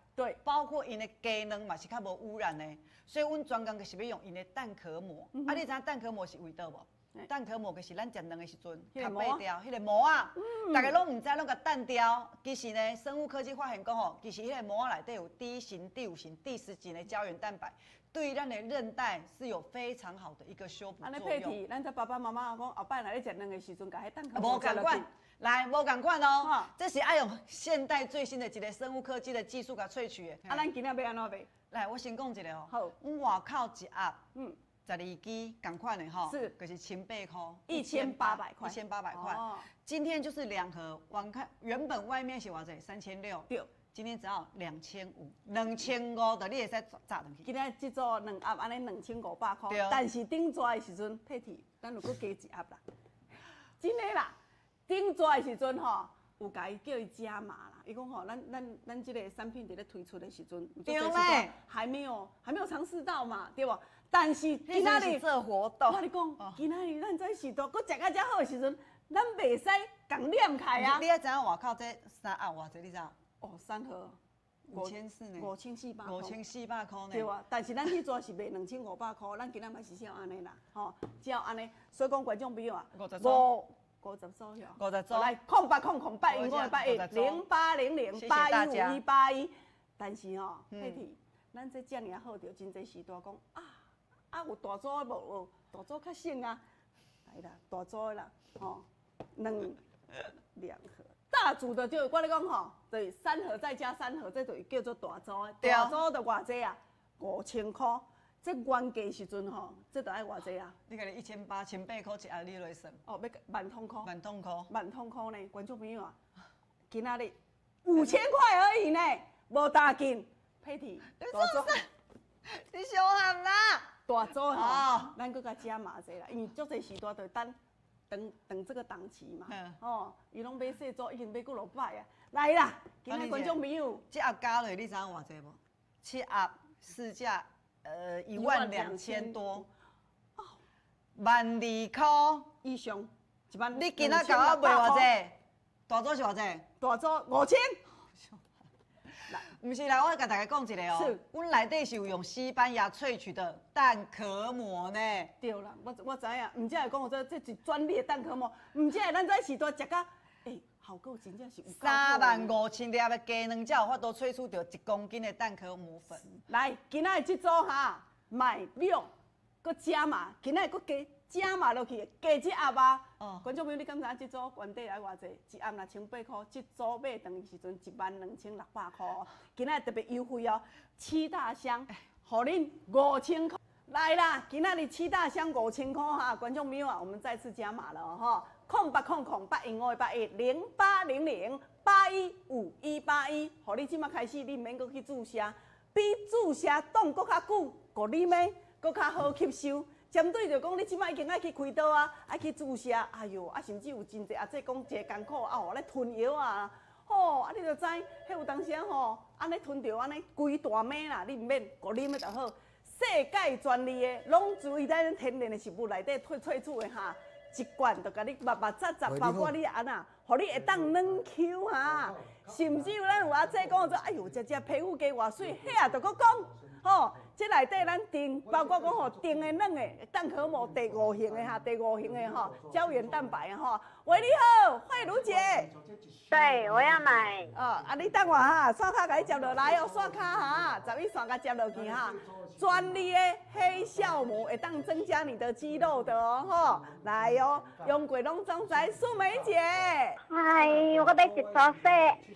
S9: 包括𪜶的雞卵嘛是較無污染的，所以阮專工就是欲用𪜶的蛋殼膜。啊，你知影蛋殼膜是為佗無？蛋殼膜就是咱食卵的時陣，較白掉彼個膜啊，逐家攏毋知，攏共彈掉。其實呢，生物科技發現講吼，其實彼個膜內底有第一型、第五型、第10型的膠原蛋白，對於咱的韌帶是有非常好的一個修補作用。
S1: 按呢佩提，咱這爸爸媽媽講，後擺若咧食卵的時陣，共彼蛋殼膜
S9: 無仝款，來，無仝款哦。這是愛用現代最新的一個生物科技的技術共萃取的。
S1: 啊，咱今仔欲按怎賣？
S9: 來，我先講一個哦。
S1: 好。
S9: 阮外口一盒，12支仝款的吼，就是1800塊，
S1: 1800塊，
S9: 1800塊。今天就是兩盒，網看原本外面是偌濟？3600。今天只要2500，2500就你會使紮轉去。
S1: 今仔這組兩盒按呢2500塊，但是頂逝的時陣，佩提，咱有閣加一盒啦。真的啦，頂逝的時陣吼，有共伊叫伊加碼啦。伊講吼，咱這個產品佇咧推出的時陣，
S9: 對咧，
S1: 還沒有嘗試到嘛，對無？但是今仔日
S9: 做活動，
S1: 我共你講，今仔日咱這時代，閣食到遮好的時陣，咱袂使共念開啊！
S9: 你愛知影外口這三盒偌濟？你知？
S1: 哦，三盒
S9: 5400呢？
S1: 5400
S9: 5400塊呢？
S1: 對啊，但是咱彼逝是賣2500塊，咱今仔嘛是照按呢啦，吼，照按呢。所以講觀眾朋友啊，
S9: 50組，
S1: 50組喲，
S9: 50組。
S1: 來，0800 00800 815181。但是吼，佩提，咱這遮爾好，著真濟時代講啊。啊，有大組的無？大組較省啊！來啦，大組的啦，吼，兩盒。大組的就我咧講吼，就是三盒再加三盒，這就叫做大組的。大組就偌濟啊？5000塊。這原價時陣吼，這就愛偌濟啊？
S9: 你共你1800，1800塊一盒，你來算。
S1: 哦，欲萬通箍。
S9: 萬通箍。
S1: 萬通箍呢？觀眾朋友啊，今仔日5000塊而已呢，無打緊。佩提，
S9: 你做啥？你傷譀啦！
S1: 大組吼，咱閣共加碼者啦，因為足濟時代就等等等這個檔期嘛。哦，伊攏買細組，已經買幾落擺啊。來啦，今仔觀眾朋友，
S9: 這盒加落你知影偌濟無？七盒市價1万2千多，1万2箍
S1: 以上，一万。
S9: 你今仔共我卖偌济？大组是偌济？
S1: 大组5000。
S9: 毋是啦，我共大家讲一个哦，阮内底是有用西班牙萃取的蛋壳膜呢。
S1: 对啦，我知影，毋只会讲这这是专利的蛋壳膜，毋只会咱这时代食甲，欸，效果真正是有。
S9: 3万5千粒的鸡卵才有法度萃取著1公斤的蛋壳膜粉。
S1: 来，今仔日这组哈买六，阁加码，今仔日阁加。加码落去，加一盒啊！观众朋友，你敢知影这组原底爱偌济？一盒若1008箍，这组买转去时阵1万2600箍。今仔日特别优惠哦，七大箱，予恁5000箍。来啦，今仔日七大箱5000箍哈！观众朋友啊，我们再次加码了哈，0800 0800 0800 815181，予你这马开始，你毋免阁去注射，比注射挡阁较久，阁啉的阁较好吸收。针对就讲，你这摆已经爱去开刀啊，爱去注射，哎哟，啊，甚至有真济阿姐讲一个艰苦啊，吼咧吞药啊，吼，啊，你就知，彼有当时吼，按呢吞著按呢规大糜啦，你毋免，阁啉的就好。世界专利的，拢注意咱天然的食物内底萃萃取的哈，一罐就共你密密扎扎包裹你按怎，予你会当软 Q 哈，甚至有咱有阿姐讲做，哎哟，食食皮肤加偌媠，遐就阁讲。吼，这内底咱定，包括讲吼，定的软的蛋壳膜第五型的哈，第五型的吼，胶原蛋白吼。喂，你好，慧茹姐。
S5: 对，我要买。
S1: 哦，啊，你等我哈，刷卡共你接落来哦，刷卡哈，11线共接落去哈。专利的黑酵母会当增加你的肌肉的哦，吼，来哦，用过拢总知，素梅姐。
S5: 嗨，我欲一组细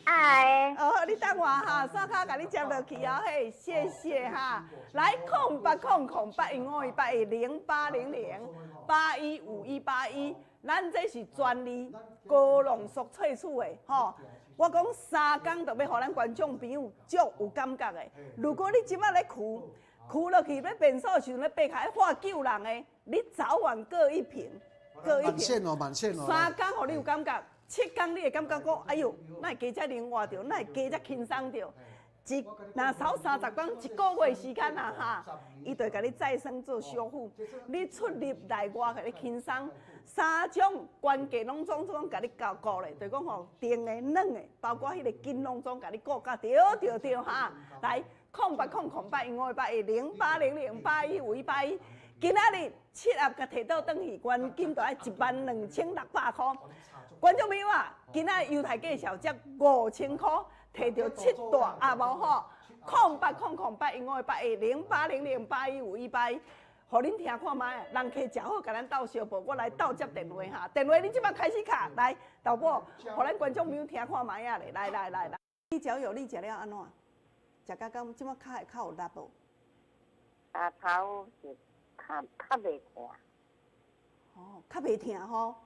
S5: 爱。
S1: 哦，你等我哈，刷卡共你接落去哦，嘿，谢谢哈。来，0800 815181 0800 815181，咱这是专利高浓缩萃取的，吼。我讲3工就欲予咱观众朋友足有感觉的。如果你这摆咧跍，跍落去欲便所的时阵咧爬起来喝救人的，你早晚各一瓶，各一瓶。
S2: 慢线哦，慢线哦。
S1: 3工予你有感觉，7工你会感觉讲，哎哟，哪会加遮灵活著，哪会加遮轻松著。一若少30工，一个月时间啊哈，伊就会共你再生做修复。你出入内外共你轻松，三种关节拢总总共你顾顾咧，就讲吼，定的、软的，包括彼个筋拢总共你顾甲对对对哈。来，0800 8151 81 0800 815181，今仔日7盒共提倒转去，原金就爱1万2600箍。观众朋友啊，今仔日优待介绍才5000箍。提著7大盒无吼，0800 8151 81 0800 815181，予恁听看觅，人客食好，共咱斗相报，我来斗接电话哈。电话你这摆开始敲来，豆某，予咱观众朋友听看觅啊咧，来来来来。你脚有力食了按怎？食甲敢这摆跤会较有力无？
S5: 跤头是较较袂疼。
S1: 哦，较袂疼吼。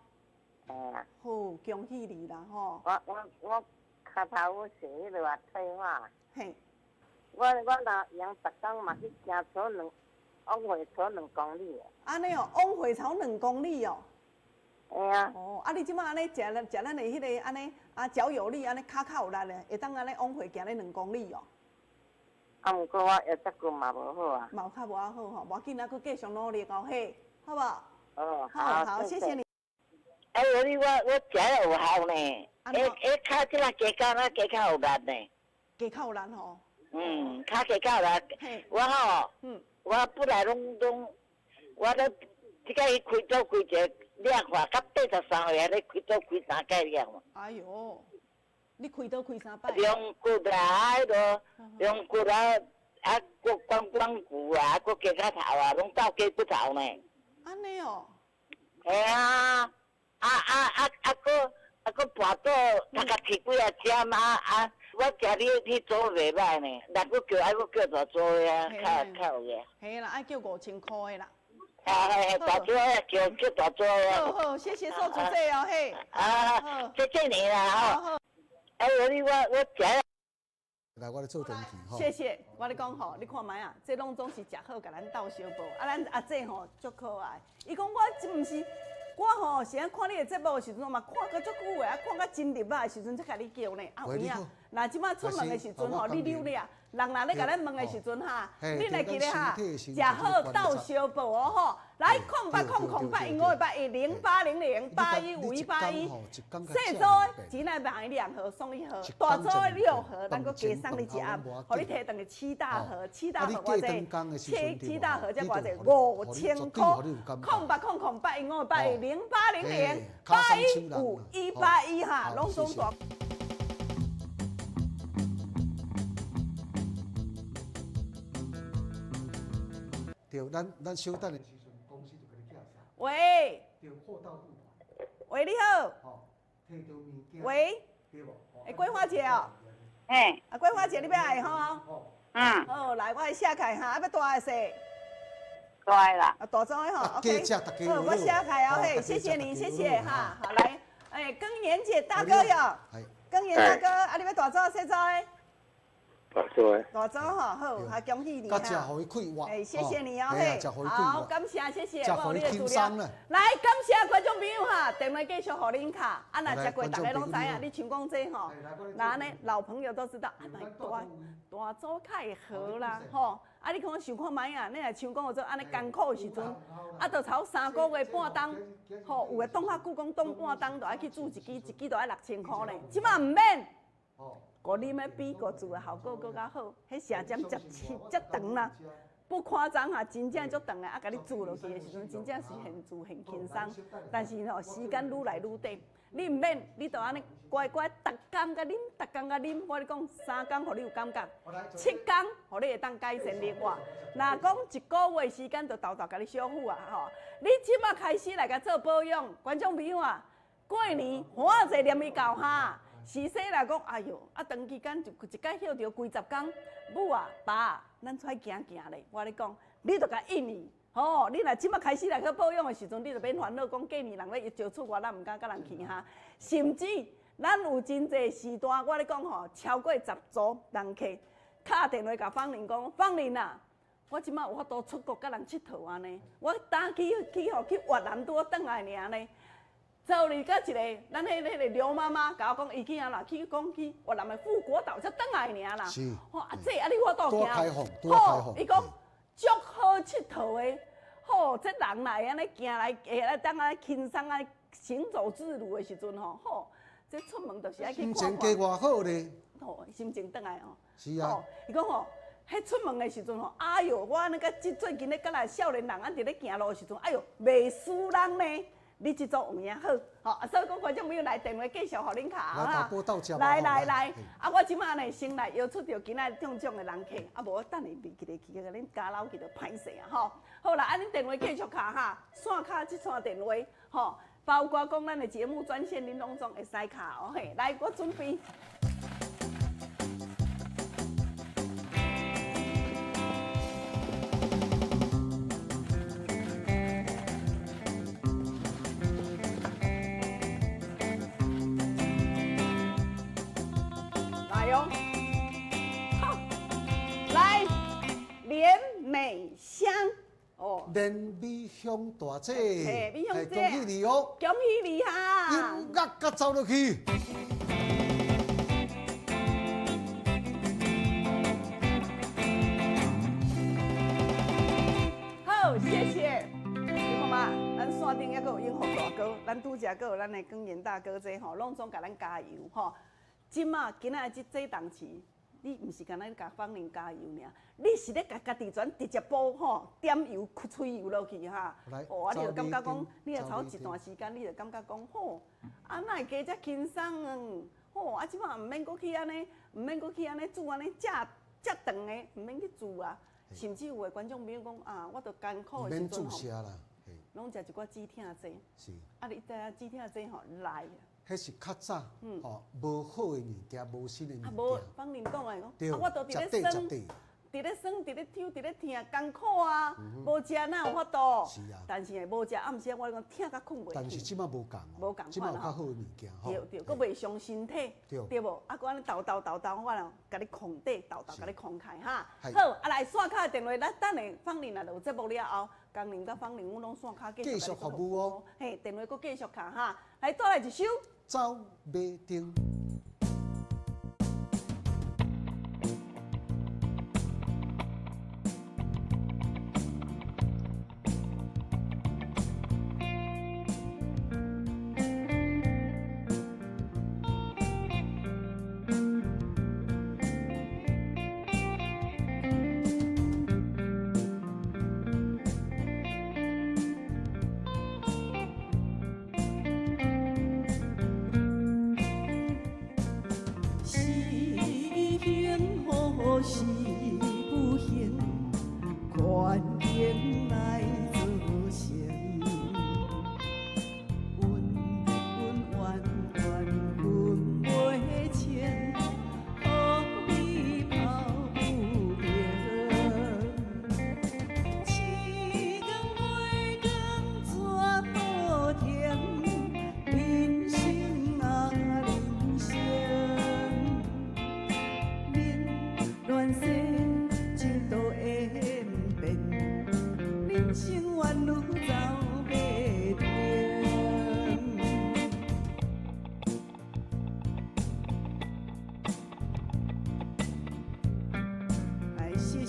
S5: 嘿啊。
S1: 好，恭喜你啦吼。
S5: 我。跤头是彼落啊退化。
S1: 嘿。
S5: 我若闲逐工嘛去行草两，往回草2公里。
S1: 按呢哦，往回草2公里哦。
S5: 嘿啊。
S1: 哦，啊，你这摆按呢食食咱的彼个按呢啊脚有力按呢跤较有力咧，会当按呢往回行咧2公里哦。
S5: 啊，毋过我腰脊骨嘛无好啊。
S1: 嘛有较无好吼，无要紧啊，阁继续努力哦，嘿，好无？
S5: 哦，
S1: 好，好，谢谢你。
S6: 哎，我食了有效呢。欸欸，跤这摆加较，那加较有力呢。
S1: 加较有力吼。
S6: 嗯，跤加较有力。我吼，我本来拢拢，我咧，这个去开刀开一个裂化，到83岁还咧开刀开3摆了嘛。
S1: 哎哟，你开刀开3摆？
S6: 龙骨啊，彼落龙骨啊，啊，阁关关骨啊，阁加较头啊，拢斗加骨头呢。
S1: 按呢哦。
S6: 嘿啊，啊啊啊啊，阁。啊，阁跋倒，头壳铁几啊针啊啊！我食你你做袂歹呢，若阁叫爱阁叫大组的啊，较较有个。
S1: 嘿啦，爱叫5000箍的啦。
S6: 啊嘿嘿，大组的叫叫大组的。
S1: 好好，谢谢苏主席哦嘿。
S6: 啊，谢谢你啦吼。哎，你我我食。
S2: 来，我咧做登记吼。
S1: 谢谢，我咧讲吼，你看觅啊，这拢总是食好，共咱斗相报。啊，咱阿姐吼足可爱，伊讲我这毋是。我吼是按看你的节目的时阵嘛，看甲足久的，啊，看甲真入啊的时阵才共你叫呢。啊，有影，若这马出门的时阵吼，你溜掠，人若咧共咱问的时阵哈，你来记得哈，食好斗相报哦吼。来空八空空八一五八一零八零零八一五一八一，细组的只来买两盒送一盒，大组的六盒，咱阁加送你一盒，予你提转去七大盒，七大盒偌济？七大盒才偌济？5000块。空八空空八一五八一零八零零八一五一八一哈，拢总大。
S2: 对，咱稍等的时阵，公司就给你寄送。
S1: 喂。
S2: 对，货到付款。
S1: 喂，你好。喂。欸，桂花姐哦。
S3: 嘿。
S1: 啊，桂花姐，你欲爱吼？
S3: 嗯。
S1: 好，来，我来写开哈，啊，欲大的细？
S3: 大的啦。
S1: 啊，大组的吼，OK。好，我写开哦，嘿，谢谢你，谢谢哈。好，来，欸，庚言姐大哥哟。庚言大哥，啊，你欲大组细组的？
S4: 大组的，
S1: 大组吼，好，啊，恭喜你哈！
S2: 哎，
S1: 谢谢你哦，嘿，好，感谢，谢谢，我有你的资料。来，感谢观众朋友哈，电话继续予恁敲，啊，若食过，大家拢知影，你像讲这吼，那按呢，老朋友都知道，啊，大大组较会好啦，吼，啊，你看我想看觅啊，你若像讲做按呢艰苦的时阵，啊，就头三个月半冬，吼，有的冻较久讲冻半冬，就爱去注一支，一支就爱6000箍呢，这马毋免。阁啉的比阁煮的效果阁较好，彼时间遮遮长啦，不夸张哈，真正足长的，啊，共你煮落去的时阵，真正是现煮现轻松。但是吼，时间愈来愈短，你毋免，你就按呢乖乖，逐工共啉，逐工共啉。我咧讲，三工予你有感觉，七工予你会当改善你我。若讲一个月时间，就沓沓共你修复啊吼。你这马开始来共做保养，观众朋友啊，过年欢者念伊到哈。是说来讲，哎哟，啊长期间就一摆歇著几十工，母啊爸啊，咱出来行行咧。我咧讲，你著共应伊，吼，你若这马开始来去保养的时阵，你就免烦恼讲过年人咧招出外，咱毋敢佮人去哈。甚至咱有真济时段，我咧讲吼，超过10组人客敲电话共芳玲讲，芳玲啊，我这马有法度出国佮人𨑨迌按呢，我早去去吼去越南拄好转来尔呢。昨日阁一个，咱彼个刘妈妈共我讲，伊去啊啦，去讲去越南的富国岛才转来尔啦。
S2: 是。
S1: 吼啊，这啊你有法度行。
S2: 好，
S1: 伊讲足好𨑨迌的，吼，这人来按呢行来，会来当按呢轻松按呢行走自如的时阵吼，吼，这出门就是爱去看看。
S2: 心情加偌好咧。
S1: 吼，心情转来吼。
S2: 是啊。
S1: 伊讲吼，彼出门的时阵吼，哎哟，我按呢甲这最近咧佮来少年人按伫咧行路的时阵，哎哟，袂输人呢。你这组有影好，吼啊！所以讲观众朋友来电话继续予恁敲哈。来来来，啊！我这马呢先来邀出著今仔中奖的人客，啊无我等下袂记得去，共恁加楼去就歹势啊吼。好啦，啊恁电话继续敲哈，线敲这线电话吼，包括讲咱的节目专线，恁拢总会使敲哦嘿。来，我准备。来哦，好，来连美香哦，
S2: 连美香大姐，
S1: 嘿，美香姐，
S2: 恭喜你哦，
S1: 恭喜你哈，
S2: 音乐佮走落去。
S1: 好，谢谢。你看嘛，咱线顶犹阁有永福大哥，咱拄才阁有咱的光彦大哥这吼，拢总共咱加油吼。这马今仔这这档次，你毋是干焦咧共芳玲加油尔，你是咧共家己全直接补吼，点油、吹油落去哈。哦，啊，你就感觉讲，你若头一段时间，你就感觉讲，吼，啊，哪会加遮轻松？吼，啊，这马毋免阁去按呢，毋免阁去按呢煮按呢，遮遮长的，毋免去煮啊。甚至有的观众朋友讲啊，我著艰苦的时阵吼，拢食一寡止痛剂。
S2: 是。
S1: 啊，你知影止痛剂吼来。
S2: 彼是较早，吼，无好的物件，无新的物件。
S1: 啊，无，芳玲讲的讲，啊，我都伫咧酸，伫咧酸，伫咧抽，伫咧疼，艰苦啊，无食哪有法度？
S2: 是啊。
S1: 但是无食，暗时我讲疼甲困袂去。
S2: 但是这马无仝，
S1: 无仝
S2: 这马有较好的物件吼。
S1: 对对，阁袂伤身体，对无？啊，阁按呢沓沓沓沓，我咯，共你控底，沓沓共你控开哈。好，啊来线卡的电话，咱等下芳玲若落节目了后，江玲佮芳玲，阮拢线卡
S2: 继续服务哦。
S1: 嘿，电话阁继续敲哈。来，再来一首。
S2: 走马灯。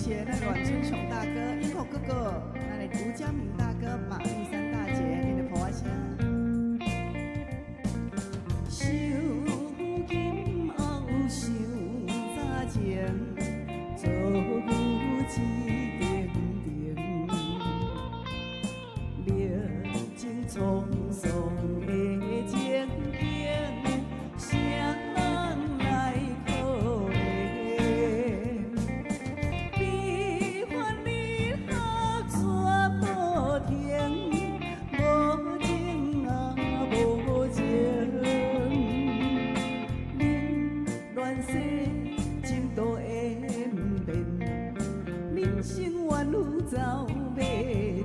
S1: 謝咱阮春雄大哥、英國哥哥、咱的吳家明大哥、馬麗珊大姐，恁的噗仔聲。想今後想早前，做牛一定定，歷經滄桑的情景，誰人來可憐？悲歡離合煞無停，無情啊無情，冷暖世情多演變，人生願有走馬燈。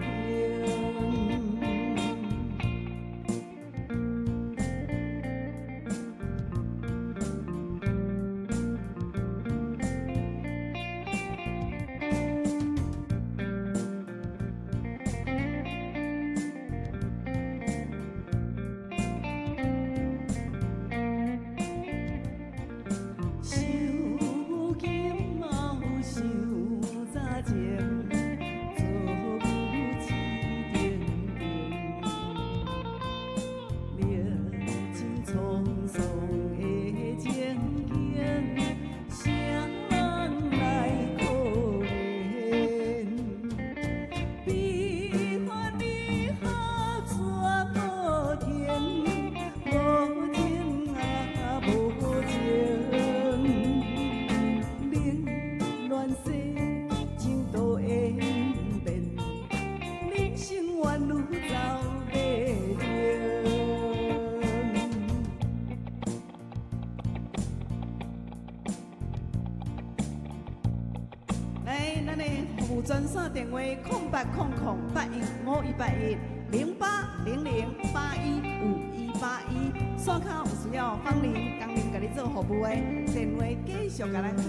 S1: 想今後想早前，做牛一定定，歷經滄桑的情景，誰人來可憐？悲歡離合煞無停，無情啊無情，冷暖世情多演變，人生宛如走馬燈。來，咱的服務專線電話0800815181，0800815181，線口有需要芳玲、江玲共你做服務的電話繼續共咱敲。